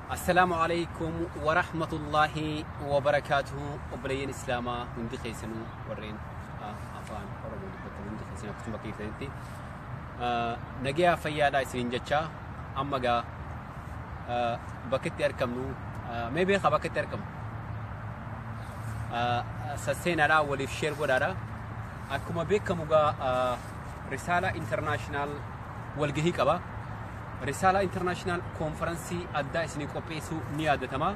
Assalaamu alaikum wa rahmatullahi wa barakaatuhu. Obboleeyyan Islaamaa hundi keessanuu, warreen afaan Oromoo dubbatan hundi keessanuu, akkasuma bakka jirtanitti nagayaa fayyaadhaa isiniin jechaa, amma gaa bakka itti argamnu mee beekaa? Bakka itti argamu sasseenaadhaa waliif share godhaadha. Akkuma beekamu gaa Risaala International walgahii qaba. Risaala International konferansii addaa isinii qopheessuu ni yaadatama.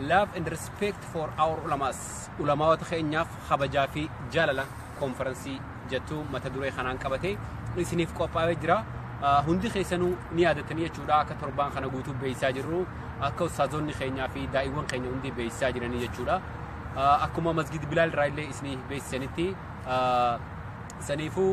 Love and respect for our ulamas, ulamaawota keenyaaf kabajaa fi jaalala konferansii jettu mata duree kanaan qabate isiniif qophaa'ee jira. Hundi keessanuu ni yaadatanii jechuudha, akka torbaan kana guutuu beeksisaa jirru, akka ustaazonni keenyaa fi daa'iiwwan keenya hundi beeksisaa jiranii jechuudha. Akkuma Masgid Bilaal irraa illee isinii beeksisanitti, saniifuu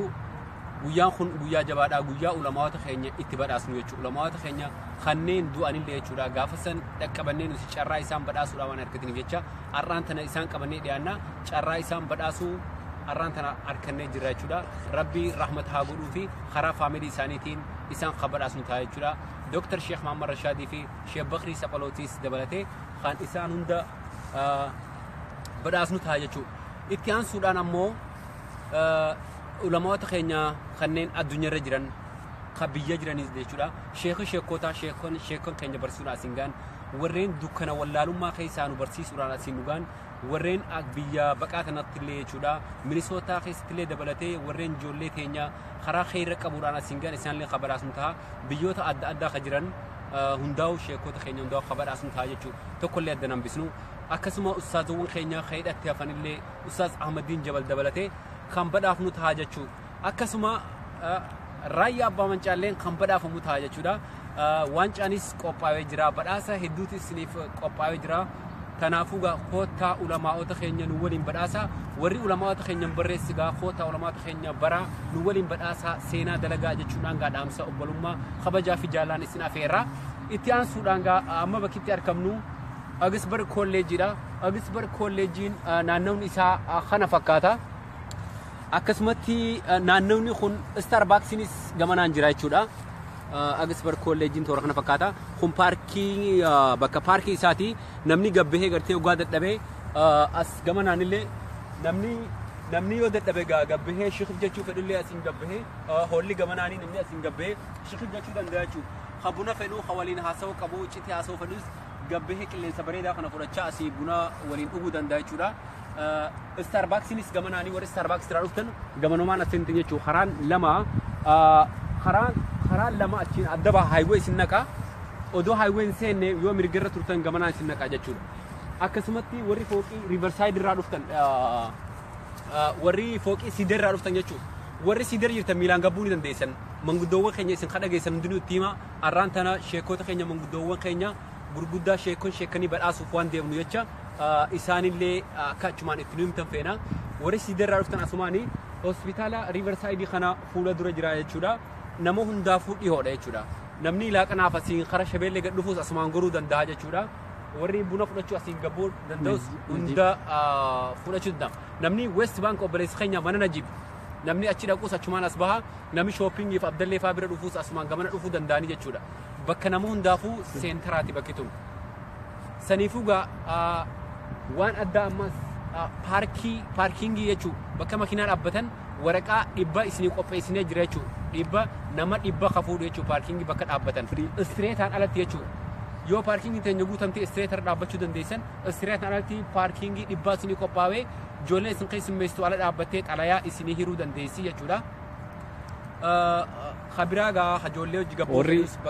guyyaan kun guyyaa jabaadha, guyyaa ulamaawota keenya itti badhaasnu jechuudha. Ulamaawota keenya kanneen du'anillee jechuudha, gaafa san dhaqqabannee nuti carraa isaan badhaasuudha waan argataniif jecha, har'aan tana isaan qabannee dhiyaanna. Carraa isaan badhaasuu har'aan tana harkannee jirra jechuudha. Rabbi rahmata haa godhuu fi karaa faamilii isaaniitiin isaan kan badhaasnu ta'a jechuudha. Dooktar Sheekh Mahammad Rashaadii fi Sheekh Bakrii Saphalootiis dabalatee kan isaan hunda badhaasnu ta'a jechuudha. Itti aansuudhaan ammoo ulamaawota keenya kanneen addunyaarra jiran, kan biyya jiranis jechuudha. Sheekhi sheekotaa, sheekon sheekon keenya barsiisuudhaan asiin gaan, warreen dukkana wallaalummaa keessaa nu barsiisuudhaan asiin nu gaan, warreen biyya baqaa kanatti illee jechuudha. Minisootaa keessatti illee dabalatee warreen ijoollee teenya karaa kheyra qabuudhaan asiin gaan, isaanillee kan badhaasnu ta'a. Biyyoota adda addaa kan jiran hundaa'u, sheekota keenya hundaa'u kan badhaasnu ta'a jechuudha. Tokkollee adda hambisnu. Akkasuma ustaazowwan keenya hidhatti hafanillee, Ustaaz Ahmadiin Jabal dabalatee kan badhaafnu ta'a jechuudha. Akkasuma Raayyaa Abbaa Mancaalleen kan badhaafamu ta'a jechuudha. Waancaanis qophaa'ee jira. Badhaasa hedduutu isiniif qophaa'ee jira. Kanaafuu gaa koottaa ulamaa'ota keenya nu waliin badhaasa. Warri ulamaa'ota keenya hin barreessi gaa koottaa ulamaa'ota keenya bara nu waliin badhaasa, seenaa dalagaa jechuudhaan gaa dhaamsa obbolummaa kabajaa fi jaalaan isin afeerra. Itti aansuudhaan gaa amma bakki itti argamnu Augsburg Kolleejiidha. Augsburg Kolleejiin naannawni isaa kana fakkaata. Akkasumatti naannawni kun Starbucksinis gamanaan jira jechuudha. Augsburg Kolleejiin toora kana fakkaata. Kun paarkii, bakka paarkii isaati. Namni gabbahee gartee ogaa dadhabee as gamanaan illee namni yoo dadhabe gabbahee shikif jechuu fedhullee asiin gabbahee, hoolli gamanaanii namni asiin gabbahee shikif jechuu danda'a jechuudha. Ha buna fedhuu, ha waliin haasa'uu qabu, iccitii haasa'uu fedhus gabbahee qilleensa bareedaa kana fudhachaa asii buna waliin dhuguu danda'a jechuudha. Starbucksinis gamanaanii, warri Starbucks irraa dhuftan gamanumaan asiin jechuudha. Karaan lama, karaan lama achiin adda baha, highway isin naqa. Odoo highway hin seenne yoo mirgarra turtan gamanaan isin naqa jechuudha. Akkasumatti warri fooqii Riverside irraa dhuftan, warri fooqii Cedar irraa dhuftan jechuudha. Warri Cedar jirtan miilaan gabbuu ni dandeessan. Manguddoowwan keenya isin kadhageessan hundinuu itti hima. Arraan tana sheekota keenya, manguddoowwan keenya gurguddaa, sheekon sheekanii badhaasuuf waan deemnu jecha, isaanillee akka achumaan itti nu himtan feena. Warri Cedar irraa dhuftan asumaanii hospitaala Riverside kana fuula dura jira jechuudha. Nama hundaafuu dhiyoodha jechuudha. Namni laaqanaaf asiin kara Shabeellee gad dhufuus asumaan goruu danda'a jechuudha. Warri buna fudhachuu asiin gabbuu danda'us hunda fudhachuu danda'a. Namni West Bank, obboleessi keenya mana Najib, namni achi dhaquus achumaan as baha. Namni shoppingiif Abdallee fa'aa bira dhufuus asumaan gamana dhufuu danda'anii jechuudha. Bakka nama hundaafuu centeraati bakki tun. Saniifuu gaa waan addaa ammas parkingii jechuudha. Bakka makiinaa dhaabbatan waraqaa 100 isinii qopheessinee jira jechuudha. 100, nama 100 kafuudhu jechuudha, parkingii bakka dhaabbatan. Streetaan alatti jechuudha. Yoo parkingii teenya guutamte streetarra dhaabbachuu dandeessan, streetaan alatti parkingii 100 isinii qophaa'ee, ijoolleen isin keessummeessitu ala dhaabbattee xalayaa isinii hiruu dandeessi jechuudha. Kabiraa gaa ijoollee hojii gabboo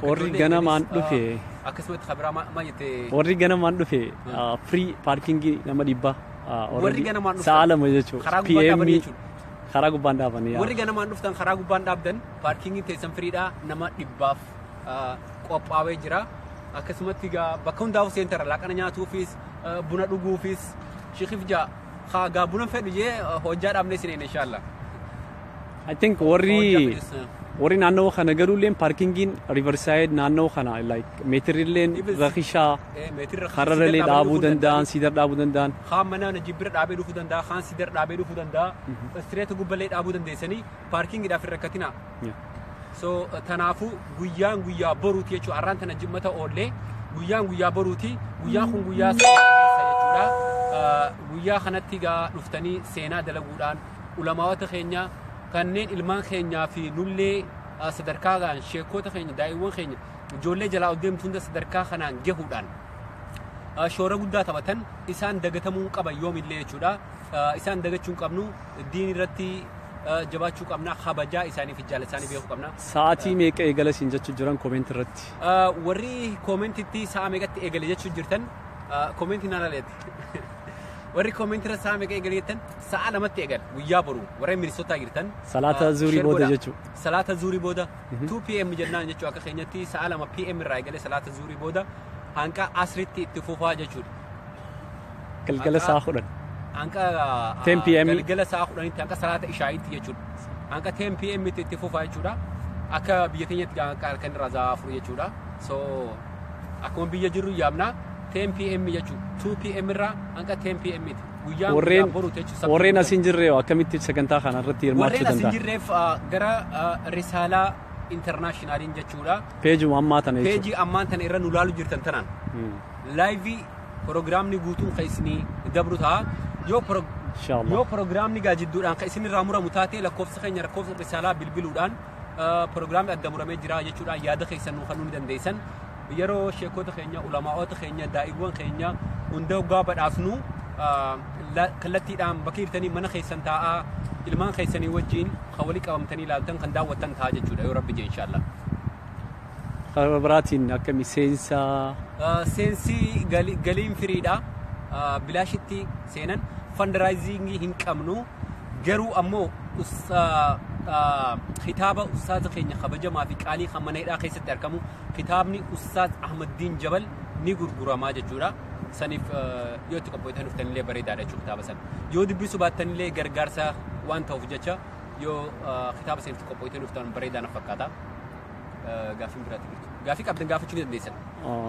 Warri ganamaan dhufe akkasumatti kabiraa maal jettee? Warri ganamaan dhufe free parkingii nama 100. Warri ganamaan dhuftan Sa'a 2 jechuudha. Karaa gubbaan dhaaban jechuudha. Karaa gubbaan dhaabanii. Warri ganamaan dhuftan karaa gubbaan dhaabdan, parkingiin teessan freedha, nama 100f qophaa'ee jira. Akkasumatti gaa bakka hundaafuu centera, laaqana nyaatuufis, buna dhuguufis, shikif jaa haa gaa buna fedhu jee hojjaa dhaabnee sineen inshallah. I think warri naannoo kana galuulleen parkingiin Riverside naannoo kana like meetirilleen rakishaa kararallee dhaabuu danda'an, Cedar dhaabuu danda'an. Kaan mana Najib bira dhaabee dhufuu danda'a, kaan Cedar dhaabee dhufuu danda'a. Streeta gubballee dhaabuu dandeessanii, parkingiidhaaf hin rakkatina. So tanaafuu guyyaan guyyaa boruuti jechuudha. Har'aan tana jimmata oollee guyyaan guyyaa boruuti. Guyyaan kun guyyaa jechuudha. Guyyaa kanatti gaa dhuftanii seenaa dalaguudhaan ulamaawota keenya kanneen ilmaan keenyaa fi nullee sadarkaa sheekota keenya daa'imman keenya ijoollee jalaa ol deemtu hunda sadarkaa kanaan gahuudhaan shoora guddaa taphatan isaan dagatamuu qaban yoomillee jechuudha. Isaan dagachuu hin qabnu, diin irratti jabaachuu qabna, kabajaa isaanii fi jaalala isaanii beekuu qabna. Sa'aatii meeqa eegala siin jechuu jiran comment irratti? Warri commentitti sa'a meeqatti eegale jechuu jirtan commentii naan aleeti. Warri commentii irra sa'a meeqa eegale jettan sa'a 2tti eegala guyyaa boru warreen Minisootaa jirtan. Salaata zuurii booda jechuudha. Salaata zuurii booda 2 PM jennaan jechuudha akka keenyatti sa'a 2 PM irraa eegale salaata zuurii booda hanqa asritti itti fufaa jechuudha. Galgala sa'a 10. Hanqa 10 PM. Galgala sa'a 10tti hanqa salaata ishaa'itti jechuudha. Hanqa 10 PM itti fufaa jechuudha. Akka biyya keenyatti hanqa halkan irraa sa'a 4 jechuudha. So akkuma biyya jirru yaamna 10 PM jechuudha. 2 PM irraa hanqa 10 PM tti. Guyyaan guyyaa boru jechuudha. Warreen asiin jirre akkamitti sagantaa kana irratti hirmaachuu danda'an? Warreen asiin jirreef gara Risaalaa Internationaliin jechuudha. Peejuma ammaa tana jechuudha. Peejii ammaan tana irra nu laalu jirtan tanaan. Laayivii proogiraamni guutuun kan isinii dabru ta'a. Yoo proogiraamni gaa jidduudhaan kan isin irraa muramu taate lakkoofsa keenya lakkoofsa Risaalaa bilbiluudhaan proogiraamni adda muramee jira jechuudhaan yaada keessan nuu kennuu ni dandeessan. Yeroo sheekota keenya, ulamaa'ota keenya, daa'imman keenya hunda hoggaa badhaasnu kallattiidhaan bakka jirtanii mana keessan taa'aa ilmaan keessanii wajjin kan walii qabamtanii ilaaltan kan daawwattan ta'a jechuudha yoo rabbi jee inshaallah. Karaa biraatiin akka miseensa Seensi galiin firiidha. Bilaashitti seenan fundraisingii hin qabnu garuu ammoo kitaaba ustaaza keenya kabajamaa fi qaalii kan mana hidhaa keessatti argamu kitaabni Ustaaz Ahmaddiin Jabal ni gurguramaa jechuudha. Saniif yoo itti qophooftan dhuftanillee bareedaadha jechuudha kitaaba sana. Yoo dubbisuu baattanillee gargaarsa waan ta'uuf jecha yoo kitaaba sana itti qophooftan dhuftan bareedaa na fakkaata. Gaaffiin biraatti jirtu. Gaaffii qabdan gaafachuu ni dandeessan.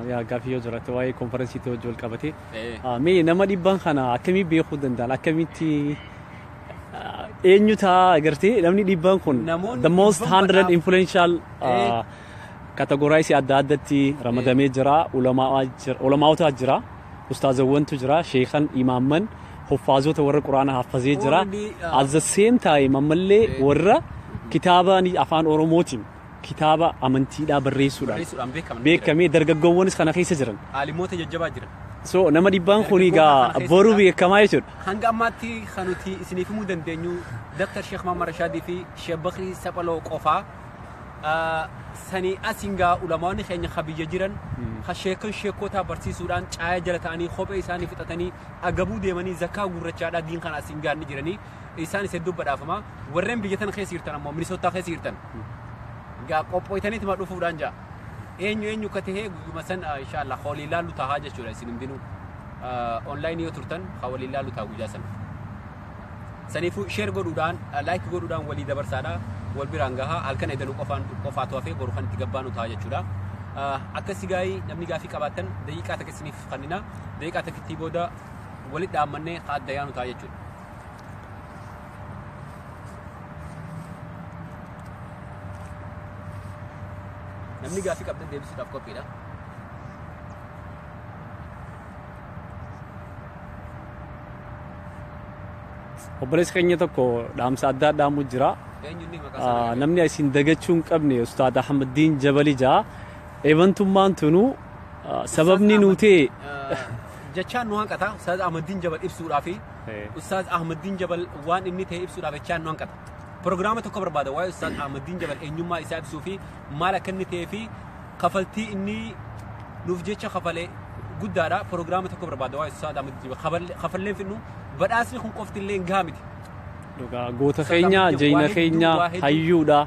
Yaa gaaffii yoo jiraate waa'ee konferensiitii wajjin wal qabate. Mee nama dhibban kana akkamii beekuu danda'an akkamitti eenyu ta'a agartee namni dhibban kun the most 100 influential categorize adda addatti ramadamee jira, ulamaa'ota jira, ustaazawwantu jira, sheekan, imaamman, huffaazota warra quraana haffazee jira. At the same time ammallee warra kitaaba afaan Oromootiin kitaaba amantiidhaa barreessuudhaan beekamee dargaggoowwanis kana keessa jiran. Aalimoota jajjabaa jiran. So nama dhibbaan kun egaa boruu beekamaa jechuudha. Hanga ammaatti kan nuti isiniif himuu dandeenyu Dr. Sheekh Mahammad Rashaadii fi Sheekh Bakrii Saphaloo qofaa. Sanii asiin gaa ulamaonni keenya kan biyya jiran kan sheekan sheekotaa barsiisuudhaan caaya jala ta'anii kophee isaanii fixatanii agabuu deemanii zakaa gurrachaadhaa diin kana asiin gaanni jiranii isaanis hedduu badhaafama. Warreen biyya tana keessa jirtan ammoo Minisootaa keessa jirtan gaa qophooytaniituma dhufuudhaan jaa. Eenyu eenyu ka tahee guyyuma san inshaallah walii ilaallu tahaa jechuudha isin hundinuu. Onlaayinii yoo turtan kan walii ilaallu ta'a guyyaa sana. Saniifuu sheer godhuudhaan laayik godhuudhaan walii dabarsaadha wal biraan gahaa halkan edanuu qofaan qofaatu hafee boru kan itti gabbaanu ta'a jechuudha. Akkasi gaayii namni gaafii qabaattan daqiiqaa takka isiniif kennina daqiiqaa takkittii booda walitti dhaammannee ka adda yaanu ta'a jechuudha. Namni gaafii qabdan deebisuudhaaf qophiidha. Obboleessi keenya tokko dhaamsa addaa dhaamu jira. Namni isin dagachuu hin qabne Ustaad Ahmaddiin Jabali jaa. Eebantummaan tunuu sababni nuti jechaan nu hanqata Ustaad Ahmaddiin Jabal ibsuudhaaf Ustaad Ahmaddiin Jabal waan inni ta'e ibsuudhaaf jechaan nu hanqata. Proogiraama tokko barbaada waa'ee Ustaad Ahmaddiin Jabal eenyummaa isaa ibsuu fi maal akka inni ta'ee fi kafaltii inni nuuf jecha kafalee guddaadha. Proogiraama tokko barbaada waa'ee Ustaad Ahmaddiin Jabal kafalleen fidnu badhaasni kun qofti illee hin gahaa miti. Dhugaa goota keenya, jayina keenya, hayyuudha.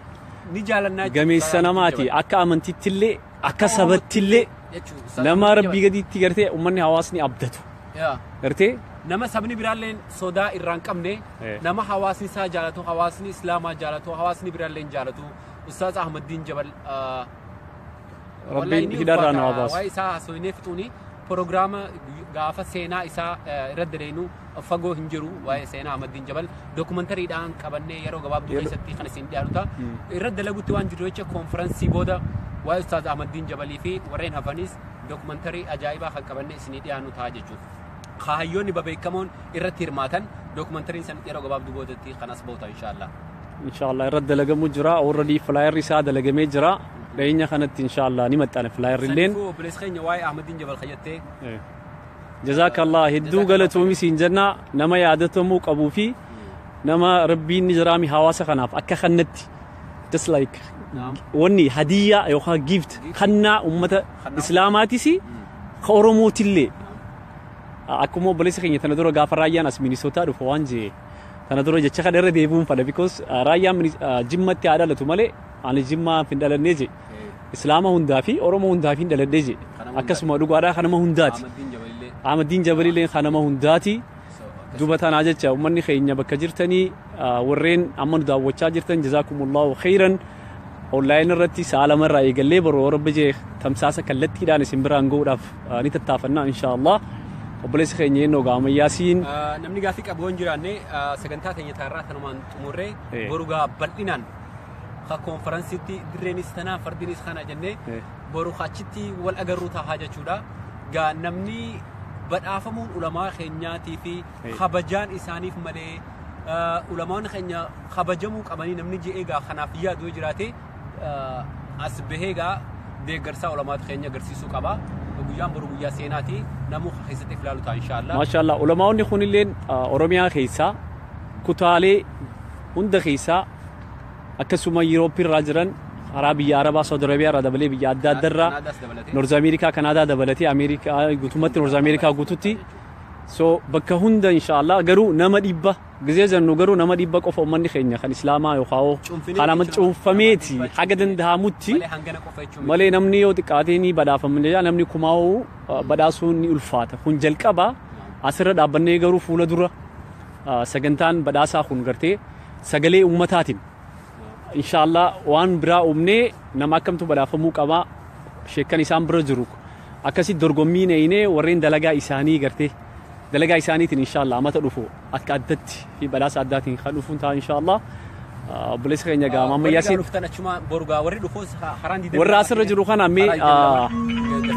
Ni jaalannaa jechuudha. Gameessa namaati. Akka amantiitti akka sabatti nama rabbii gadiitti gartee uummanni hawaasni abdatu. Gartee nama sabni biraalleen sodaa irraa hin qabne nama hawaasni isaa jaalatu, hawaasni islaamaa jaalatu, hawaasni biraalleen jaalatu Ustaaz Ahmaddiin Jabal Rabbiin hidharraa nama baasu. Waa'ee isaa haasofnee fixuuni Proogiraama gaafa seenaa isaa irra daleenu fagoo hin jiru. Waa'ee seenaa Ahmadiin Jabal dookumentariidhaan qabannee yeroo gabaabduu keessatti kan isin dhiyaatu ta'a. Irra dalagutti waan jiru jecha koonferansii booda waa'ee Ustaaz Ahmadiin Jabalii fi warreen hafanis dookumentarii ajaa'ibaa kan qabannee isinii dhiyaannu ta'a jechuudha. Kaayyoonni babeekamoon irratti hirmaatan dookumentariin san yeroo gabaabduu boodatti kan as ba'u ta'a inshaallah. Inshallah irra dalagamu jira. Already flyerri isaa dalagamee jira. Dhiyeenya kanatti inshallah ni maxxana flyerri illeen. Saniifuu obboleessi keenya waa'ee Ahmadiin Jabal kayyattee. Jazakallah, hedduu galatoomi siin jenna. Nama yaadatamuu qabuu fi nama rabbiin ni jiraami hawaasa kanaaf akka kannatti, just like wanni hadiyyaa yookaan gift kannaa ummata islaamaatis ka oromootillee. Akkuma obboleessa keenya tana dura gaafa raayyaan as Minisootaa dhufu waan jee tana dura jecha kana irra deebi'uun fadha, because raayyaan jimmatti haa dhalatu malee ani jimmaa hin dhalannee je, islaama hundaa fi oromoo hundaa fi hin dhaladhee je. Akkasuma dhugaadhaa kanama hundaati. Ahmadiin Jabalillee kanama hundaati. Duba tanaa jecha uummanni keenya bakka jirtanii, warreen amma nu daawwachaa jirtan, jazaakumullahu khayran. Online irratti sa'a 2 irraa eegallee boroo rabbi jee tamsaasa kallattiidhaan isin biraan gahuudhaaf ni tattaafannaa inshaallah. Obboleessi keenya ennoo gaamayyaasiin. Namni gaaffii qabu yoo hin jiraanne sagantaa teenya taarraa tanumaan xumurree boru gaa bal'inaan ka koonferansiitti dirreenis tanaa fardiinis kana jennee boru achitti wal agarru tahaa jechuudha. Gaa namni badhaafamuun ulamaa keenyaatii fi kabajaan isaaniif malee ulamaan keenya kabajamuu qabanii namni je'ee gaa kanaaf yaadu yoo jiraate as bahee gaa deeggarsaa ulamaata keenya agarsiisuu qaba. Guyyaan boru guyyaa seenaati, namuu keessatti ilaalu ta'a inshaallah. Maashaallah, ulamaonni kunilleen Oromiyaa keessaa kutaalee hunda keessaa akkasuma Yurooppii irraa jiran, karaa biyya Arabaa, Saudi Arabiyaa irraa dabalee biyya adda adda irraa, North Ameerikaa, Kanaadaa dabalatee, Ameerikaa guutummaatti, North Ameerikaa guututti, so bakka hunda inshaallah. Garuu nama 100 gizee jennu garuu nama 100 qofa uummanni keenya kan islaamaa yookaan kan nama cuunfameeti haga danda'amutti malee namni yoo xiqqaatee ni badhaafama jedha, namni kumaa'uu badhaasuun ni ulfaata. Kun jalqaba asirra dhaabbannee garuu fuula dura sagantaan badhaasaa kun gartee sagalee ummataatiin inshaallah waan biraa uumnee nama akkamtu badhaafamuu qaba, sheekkan isaan bira jiru akkasitti dorgommii neeyinee warreen dalagaa isaanii gartee dalagaa isaaniitiin inshaallah amata dhufu akka addatti fi badhaasa addaatiin kan dhufuun ta'a inshaallah. Obboleessa keenya gaama ammayyaasiin. Dhuftan achuma borugaa warri dhufuus haraan diidamii. Warra asirra jiru kana mee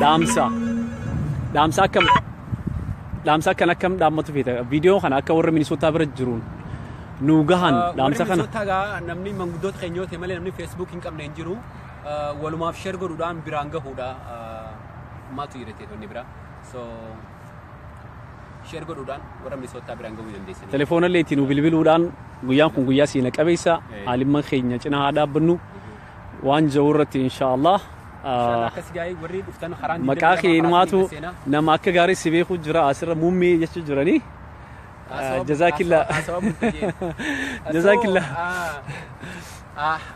dhaamsa dhaamsa akkam dhaamsa akkan akkam dhaammatu feeta viidiyoo kana akka warra Minisootaa bira jiruun nu gahan dhaamsa kana. Warri Minisootaa gaa namni manguddoota keenya yoo ta'e malee namni Facebook hin qabne hin jiru. Walumaaf share godhuudhaan biraan gahuudha. Maatu jirettee wanni biraa. So share godhuudhaan warra Minisootaa biraan gahuu dandeessanii. Telefoona illee ittiin nu bilbiluudhaan guyyaan kun guyyaa seena qabeessa, haalimman keenya cinaa haa dhaabbannu waan jiru irratti inshaallah. Akkas gaa'ii warri dhuftan haraan Maqaa keenyumaatu nama akka gaarii si beeku jira asirra muummee jechuu jiranii. Jazaakillah. Jazaakillah.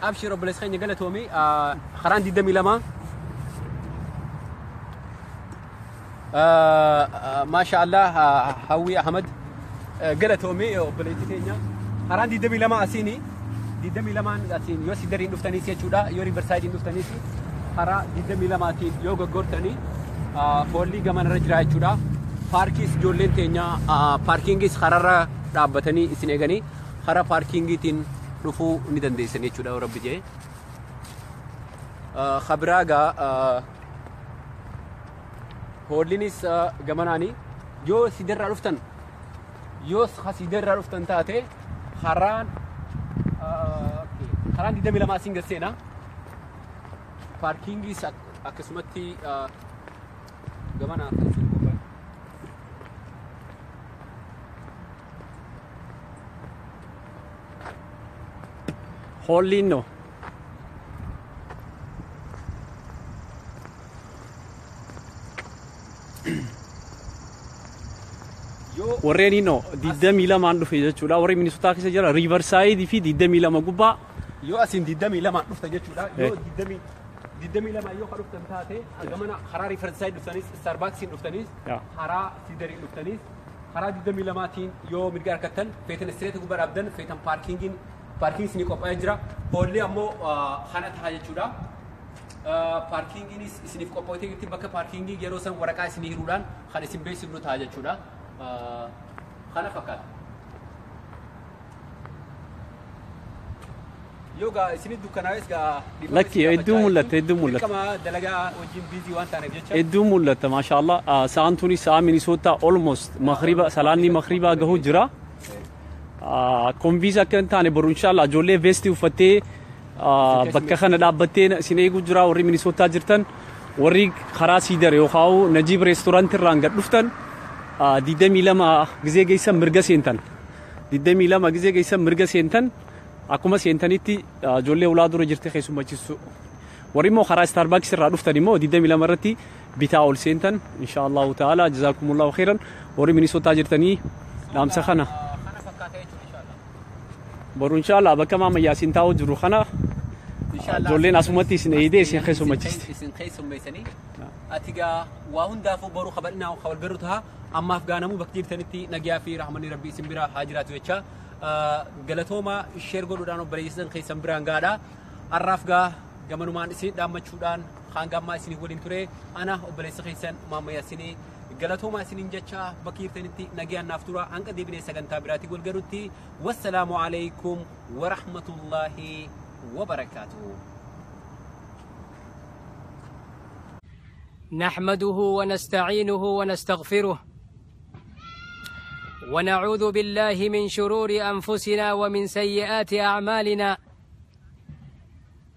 Abshir obboleessa keenya galatoomi, karaan 22. Maasha Allah, Hawwi Ahmad galatoomi obboleettii keenya. Karaan 22 asiini 22 asiin yoo Sidariin dhuftaniis jechuudha, yoo Riverside dhuftaniis karaa 22tiin yoo goggortanii foolii gamanarra jira jechuudha. Paarkiis ijoolleen teenya paarkiingis kararra dhaabbatanii isin eeganii karaa paarkiingiitiin dhufuu ni dandeessan jechuudha rabbi jee. Kabiraa gaa hoollinis gamanaanii yoo sidarraa dhuftan, yoo sidarraa dhuftan taate karaan 22 asiin gad seenaa. Paarkiingis akkasumatti gamanaa kan isin qophaa'e. Hoolliin no. Yoo Warreen no 22 dhufe jechuudha. Warri Minisootaa keessa jira Riverside fi 22 gubbaa. Yoo asiin 22 dhuftan jechuudha. Yoo 22 yoo ka dhuftan taate gamana karaa Riverside dhuftanis, Starbucksiin dhuftanis, karaa Sidariin dhuftanis, karaa 22tiin yoo mirga harkattan feetan street gubbaa dhaabdan, feetan paarkiingiin paarkiin isinii qophaa'ee jira. Hoolli ammoo kana ta'a jechuudha. Parkingiinis isiniif qophootee jirti bakka parkingii yeroo san waraqaa isinii hiruudhaan kan isin beeksifnu ta'a jechuudha. Kana fakkaata. Yoo gaa isinit dukkanaa'es gaa Lakki, hedduu mul'ata, hedduu mul'ata. Dirqama dalagaa wajjin busy waan taaneef jecha. Hedduu mul'ata, maashaallah. Sa'aan tuni sa'a Minnesota almost maghriba, salaanni maghribaa gahuu jira. Confuse akka hin taane boru inshallah ijoollee vestii uffattee bakka kana dhaabbattee isin eeguu jira. Warri Minnesota jirtan, warri karaa Cedar yookaan Najiib restaurant irraan gad dhuftan, 22 gizee geessan mirga seentan. 22 gizee geessan mirga seentan. Akkuma seentanitti ijoollee ulaa dura jirti keessummachiisu. Warri immoo karaa Starbucks irraa dhuftan immoo 22 irratti bitaa ol seentan insha Allahu ta'ala. Jazaakumullahu khairan warri Minnesota jirtanii dhaamsa kana. Kana fakkaata jechuudha inshallah. Boru inshallah bakka Maama Yaasiin taa'u jiru kana ijoolleen asumatti isin eeyidee isin keessummachiisti. Isin keessummeessanii. Ati gaa waa hundaafuu boruu kabadhinaa kabalgarru ta'a. Ammaaf gaanamuu bakka jirtanitti nagayaa fi rahmanni rabbii isin bira haa jiraatu jecha. Galatooma, share godhuudhaan obboleessan keessan biraan gaadha. Har'aaf gaa gamanumaan isin dhaammachuudhaan hanga ammaa isin waliin ture ana obboleessa keessan Maama Yaasinii. Galatooma isiniin jecha, bakka jirtanitti nagayaan naaf tura. Hanga deebinee sagantaa biraatii wal garutti, wassalaamu alaikum warahmatullaahi wabarakaatuh. نحمده ونستعينه ونستغفره ونعوذ بالله من شرور انفسنا ومن سيئات اعمالنا.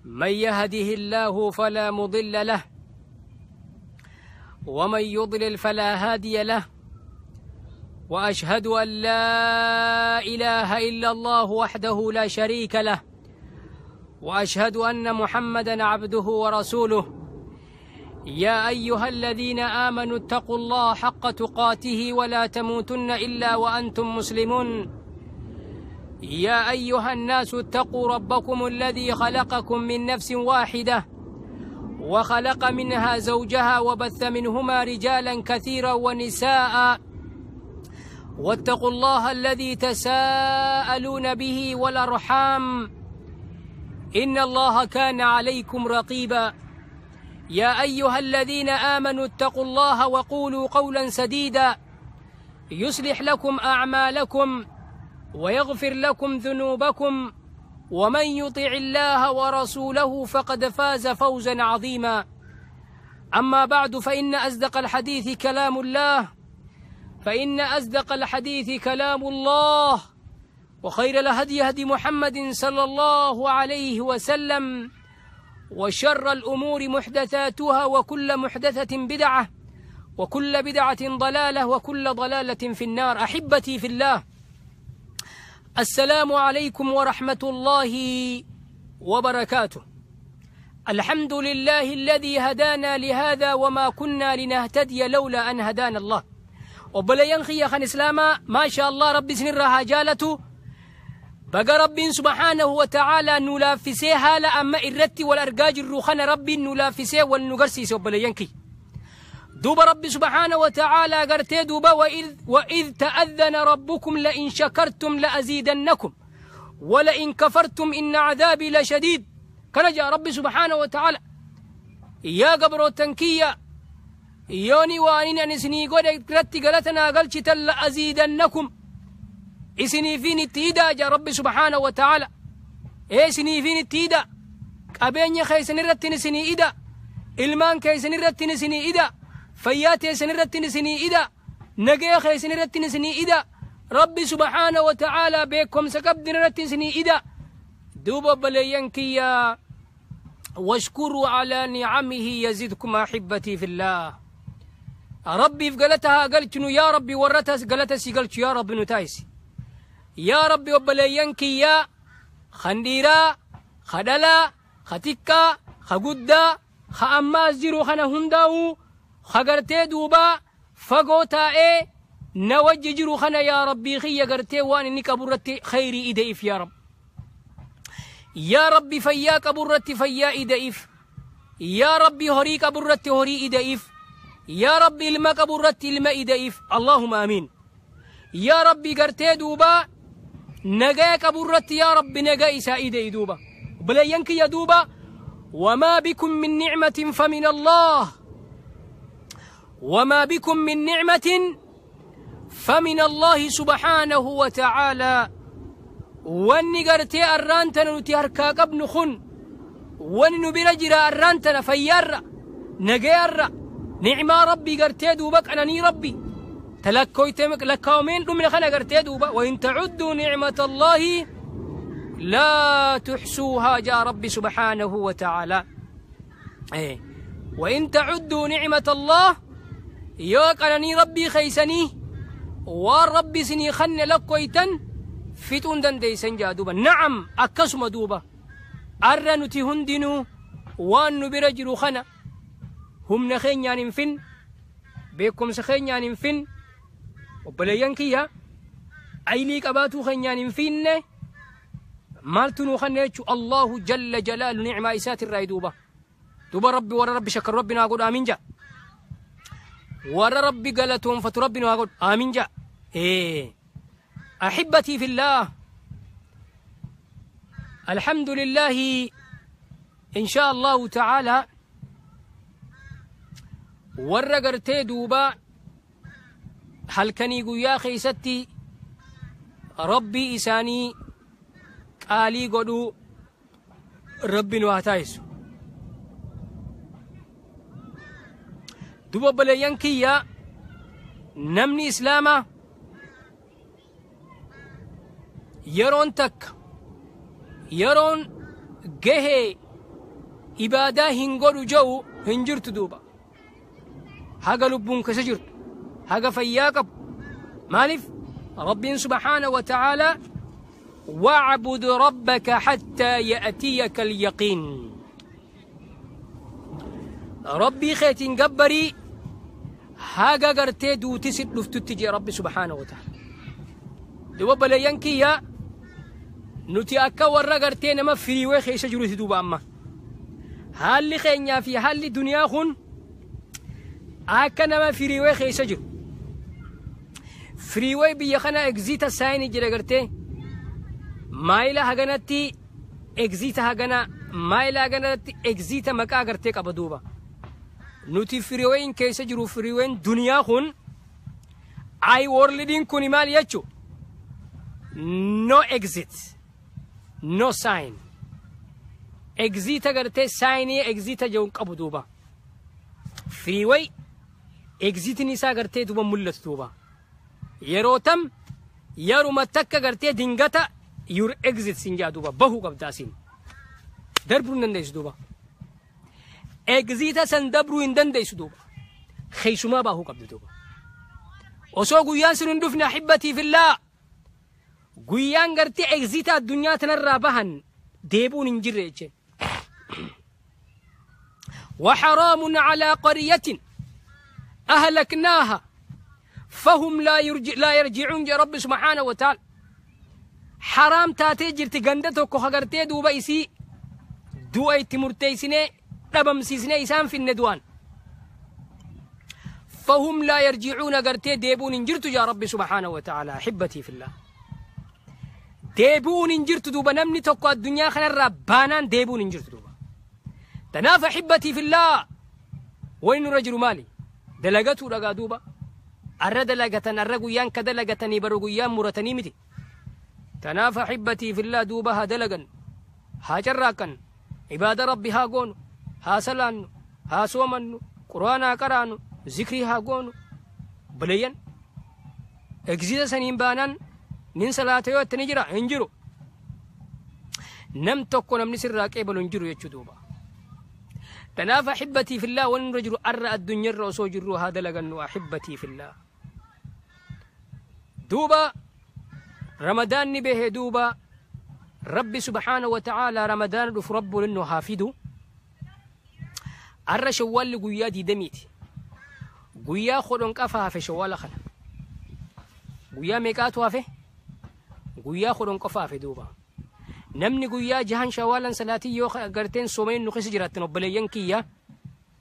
من يهده الله فلا مضل له ومن يضلل فلا هادي له، واشهد ان لا اله الا الله وحده لا شريك له، واشهد ان محمدا عبده ورسوله. يا ايها الذين امنوا اتقوا الله حق تقاته ولا تموتن الا وانتم مسلمون. يا ايها الناس اتقوا ربكم الذي خلقكم من نفس واحده وخلق منها زوجها وبث منهما رجالا كثيرا ونساء، واتقوا الله الذي تساءلون به والارحام ان الله كان عليكم رقيبا. يا ايها الذين امنوا اتقوا الله وقولوا قولا سديدا يصلح لكم اعمالكم ويغفر لكم ذنوبكم، ومن يطع الله ورسوله فقد فاز فوزا عظيما. اما بعد، فان اصدق الحديث كلام الله، وخير الهدي هدي محمد صلى الله عليه وسلم، وشر الأمور محدثاتها، وكل محدثة بدعة، وكل بدعة ضلالة، وكل ضلالة في النار. أحبتي في الله، السلام عليكم ورحمة الله وبركاته. الحمد لله الذي هدانا لهذا وما كنا لنهتدي لولا أن هدانا الله. Obboleeyyan kiyya kan islaamaa, maasha Allah, rabbi isinirraa haa jaalatu. Baga rabbiin subhaanahu wa ta'aalaa nu laaffisee haala amma irratti wal argaa jirru kana rabbiin nu laaffisee wal nu garsiise. Obboleeyyan kiyya, duuba rabbi subhaanahu wa ta'aalaa gartee duuba وإذ تأذن ربكم لئن شكرتم لأزيدنكم ولئن كفرتم إن عذابي لشديد. Kana jaa rabbi subhaanahu wa ta'aala: yaa gabroottan kiyya, yooni waanin ani isinii godhe irratti galata naa galchitan, لأزيدنكم, isiniifin itti hidaa jaa rabbi subhaanahu wa ta'aala. Ee, isiniifin itti hida. Qabeenya keessan irrattin isinii ida, ilmaan keessan irrattin isinii ida, fayyaa teessan irrattin isinii ida, nagaya keessan irrattin isinii ida. Rabbi subhaanahu wa ta'aala beekumsa qabdin irrattin isinii ida. Duuba obboleeyyan kiyya, واشكروا على نعمه يزدكم. أحبتي في الله، rabbiif galata haa galchinu. Yaa rabbi, warra galata si galchu yaa rabbi nu taasisi. Yaa rabbi, obboleeyyan kiyyaa kan dhiiraa, ka dhalaa, ka xiqqaa, ka guddaa, ka ammaas jiru kana hundaa'u, ka gartee duubaa fagoo taa'ee na wajji jiru kana, yaa rabbii kiyya, gartee waan inni qabu irratti khayrii ide'if. Yaa rabbi, yaa rabbi, fayyaa qabu irratti fayyaa ide'if. Yaa rabbi, horii qabu irratti horii ide'if. Yaa rabbi, ilma qabu irratti ilma ide'if. Allahumma amiin. Yaa rabbi, gartee duubaa nagaya qabu irratti, yaa rabbi, nagaa isaa ide'i. Duuba obboleeyyan kiyya, duuba وما بكم من نعمة فمن الله، وما بكم من نعمة فمن الله سبحانه وتعالى. واني قرتي أرانتنا نتي هركا قبن خن، واني نبرا جرا أرانتنا فيارا نجيارا نعمة ربي قرتي دوبك أنني ربي تلكويتمك لكاومين دمنا خنا قرتي دوبا. وإن تعدوا نعمة الله لا تحصوها جاء ربي سبحانه وتعالى. إيه. وإن تعدوا نعمة الله يوك أنني ربي خيسني والربي سني خن لكويتن فتون دنديسن جاء دوبا. نعم أكسم دوبا أرنتي هندنو وان برجل خنا هم نخين يعني فين بكم سخين يعني فين وبليانكيا أيليك أباتو خين يعني فين مالتنو خنيتشو الله جل جلاله نعمة إسات الرأي دوبا. دوبا ربي ورا ربي شكر ربنا أقول آمين جا، ورا ربي قالتهم فتربنا أقول آمين جا. إيه أحبتي في الله، الحمد لله إن شاء الله تعالى ورا قرتي دوبا هل كني قويا خيستي ربي إساني قالي قدو ربي نواتايسو دوبا بليانكيا نمني إسلاما يرون تك يرون جه إبادة هنقولوا جو هنجرت دوبا هاقا لبون كسجرت هاقا فياقب مالف ربي سبحانه وتعالى واعبد ربك حتى يأتيك اليقين. ربي خيتين قبري هاقا قرتي دو تسد لفتو ربي سبحانه وتعالى. دوبا بليانكيا نتي أكا ورا قرتي نما فريوي خيسة جروتي دوبا. أما هالي خينيا في هالي دنيا خون أكا نما فريوي خيسة جرو فريوي بيخنا اكزيتا سايني جرى قرتي مايلا هغنتي اكزيتا هغنا مايلا هغنتي اكزيتا مكا قرتي قبدوبا. نتي فريوين كيسة جرو فريوين دنيا خون اي وورلدين كوني مال يچو no exit no sign exit agartee signii exit jechuun qabu duuba freeway exitiin isaa gartee duuba mul'atu duuba yeroo tam yeruma takka gartee dingata your exit sin jaa duuba bahuu qabdaa sin darbuu hin dandeessu duuba exita san dabruu hin dandeessu duuba keessumaa bahuu qabdu duuba osoo guyyaan sun hin dhufne ahibbatii fillaa guyyaan gartee exita addunyaa tanarraa bahan deebuun hin jirre jeche. وحرام على قرية أهلكناها فهم لا يرجعون يا رب سبحانه وتعالى. حرام تاتي جرتي غندتو كوخغرتي دوبا إسي دوأي تمرتيسني دبمسيسني إسان في الندوان فهم لا يرجعون غرتي ديبون انجرتو يا رب سبحانه وتعالى. أحبتي في الله ديبون انجرتو دوبا نمني توكو الدنيا خنا ربانان ديبون انجرتو دوبا. تناف أحبتي في الله وين رجل مالي دلقتو رقا دوبا أرى دلقتن أرى قيان كدلقتني برو قيان مرتني متي. تناف أحبتي في الله دوبا ها دلقن ها جراكن عباد ربي ها قونو ها سلانو ها سومنو قرآن قرانو ذكري ها قونو بلين اكزيزا سنين بانان نين صلاة يوت نجرا انجرو نم توكو نم نسر راكيبل انجرو يچو دوبا. تناف أحبتي في الله وان رجل أرى الدنيا الرؤسو جرو هذا لغنو أحبتي في الله دوبا رمضان نبه دوبا ربي سبحانه وتعالى رمضان رف رب لنو حافظو أرى شوال قويا دي دميتي قويا خدون كفا في شوال خنا قويا ميكاتو في قويا خدون كفا في دوبا نمني قويا جهان شوالا سلاتي يو قرتين سومين نخس جراتن وبليين كيا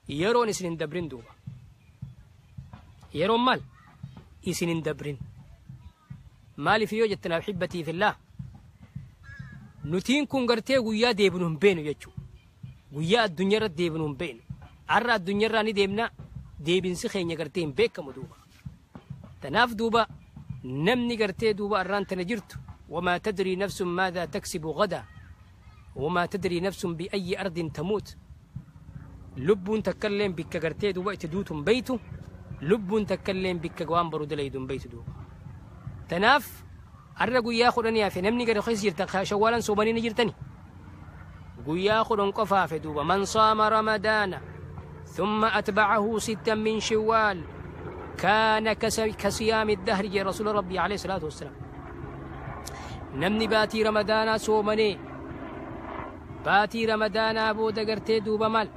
يرون إسنين دبرين دوبا يرون مال إسنين دبرين مالي فيو جتنا أحبتي في الله نتين كون قرتي قويا ديبنهم بينو يجو Guyyaa addunyaarra deebinu hin beeknu. Har'a addunyaarraa ni deemna, deebinsi keenya gartee hin beekamu duuba. Tanaaf duuba namni gartee duuba arraan tana jirtu, wamaa tadrii nafsun maadaa taksibu gadaa, wamaa tadrii nafsun bi'ayyi ardin tamuut. Lubbuun takkalleen bikka gartee duuba itti duutu hin beeytu, lubbuun takkalleen bikka waan baru dalaydu hin beeytu duuba. Tanaaf har'a guyyaa 10 hafe, namni gara keessa jirtan shawwaalan soomanii ni jirtani. Guyyaa 10 qofa hafe duuba. Man saama ramadaana thumma atba'ahu sittan min shiwaal kaana kasiyaami dahri jee rasuula rabbii alayhi salaatu wassalaam. Namni baatii ramadaanaa soomanee baatii ramadaanaa booda gartee duuba maal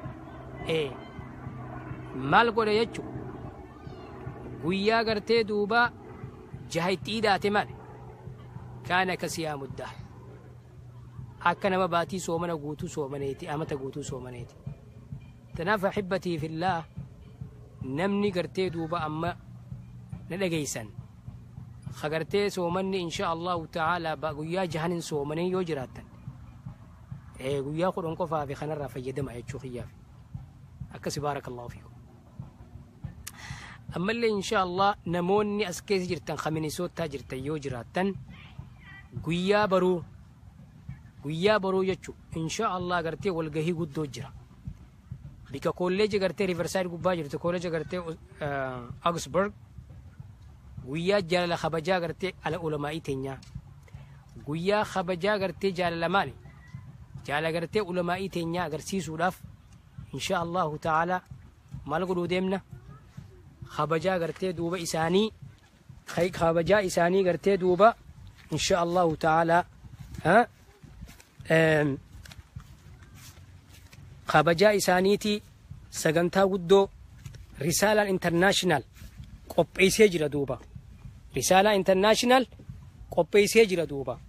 maal godhe jechu, guyyaa gartee duuba jaha itti idaate maal kaana kasiyaamu dahr, akka nama baatii soomana guutuu soomaneeti, amata guutuu soomaneeti. Tanaaf ahibbatii fillaah, namni gartee duuba amma na dhageeysan ka gartee soomanni insha allahu ta'ala guyyaa jahanin soomanii yoo jiraattan, guyyaa 10 qofaa fi kanarraa fayyadama jechuu kiyyaaf akkasi. Baarakallahu fiikum. Ammallee insha allah namoonni as keessa jirtan ka Minisootaa jirtan yoo jiraattan, guyyaa baruu, guyyaa baruu jechu insha allah gartee walgahii guddoo jira bika kolleeji gartee Riverside gubbaa jirtu, kolleeji gartee Augsburg. Guyyaa jaalala kabajaa gartee ala ulamaa'ii teenyaa, guyyaa kabajaa gartee jaalala maali jaala gartee ulamaa'ii teenyaa agarsiisuudhaaf insha allahu ta'ala maal godhuu deemna? Kabajaa gartee duuba isaanii, kabajaa isaanii gartee duuba insha allahu ta'ala kabajaa isaaniiti sagantaa guddoo Risaalaan International qopheessee jira duuba. Risaalaa International qopheessee jira duuba.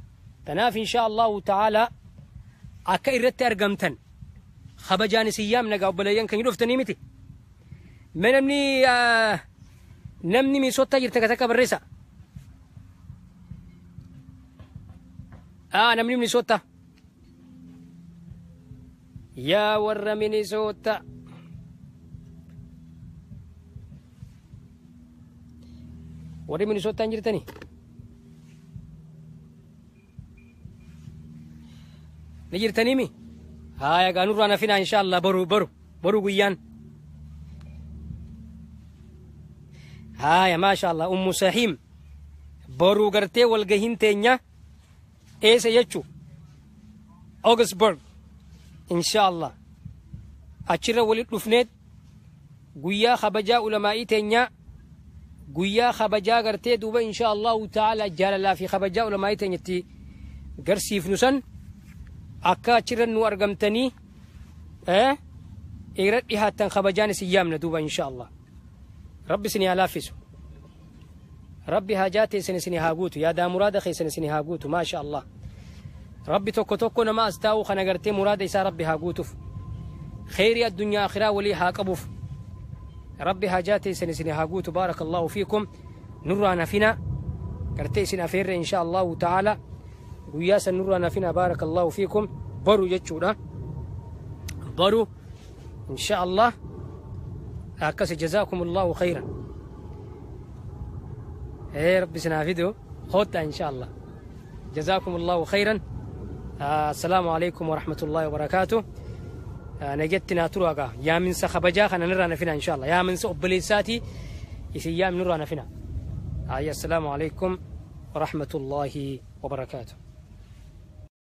Tanaaf insha allahu ta'ala akka irratti argamtan kabajaan isin yaamna. Gaa obboleeyyan kan dhuftanii miti. Mee namni Minisootaa jirtan ka takka barreessa. Namni Minisootaa. Yaa warra Minisootaa. Warri Minisootaa hin jirtanii? Ni jirtanii mi? Haaya gaa, nurraa nafinaa insha Allah baru guyyaan. Haaya, maasha Allah, Ummu Sahiim, baruu gartee walgahiin teenya eessa jechu? Augsburg insha Allah achirra walit dhufneet guyyaa kabajaa ulamaa'ii teenyaa, guyyaa kabajaa gartee duuba insha Allahu ta'ala jaalalaa fi kabajaa ulamaa'ii teenyatti garsiifnu san akka achirra nu argamtanii irra dhihaattan kabajaan isin yaamna duuba insha Allah. Rabbi isin haa laaffisu. Rabbi haajaa teessan isin haa guutu. Yaadaa muraada keessan isin haa guutu. Maasha Allah. Rabbi tokko tokko nama as taa'u kana gartee muraada isaa Rabbi haa guutuuf. Kheyrii addunyaa akhiraa walii haa qabuuf. Rabbi haajaa teessan isin haa guutu. Baarakallahu fiikum. Nurraa nafina. Gartee isin afeerre insha Allahu ta'ala. Guyyaa san nurraa nafina, baarakallahu fiikum. Baru jechuudha. Baru insha Allah. Akkasi, jazaakumullahu khayran. Ee Rabbi isin haa fidu. Koottaa insha Allah. Jazaakumullahu khayran. Assalaamu alaikum warahmatullahi wabarakaatuh. Nagetti naa turu agaa. Yaaminsa kabajaa kana nurraa nafina insha Allah. Yaaminsa obboleessaatii isin yaam nurraa nafina. Ayya, assalaamu alaikum warahmatullahi wabarakaatuh.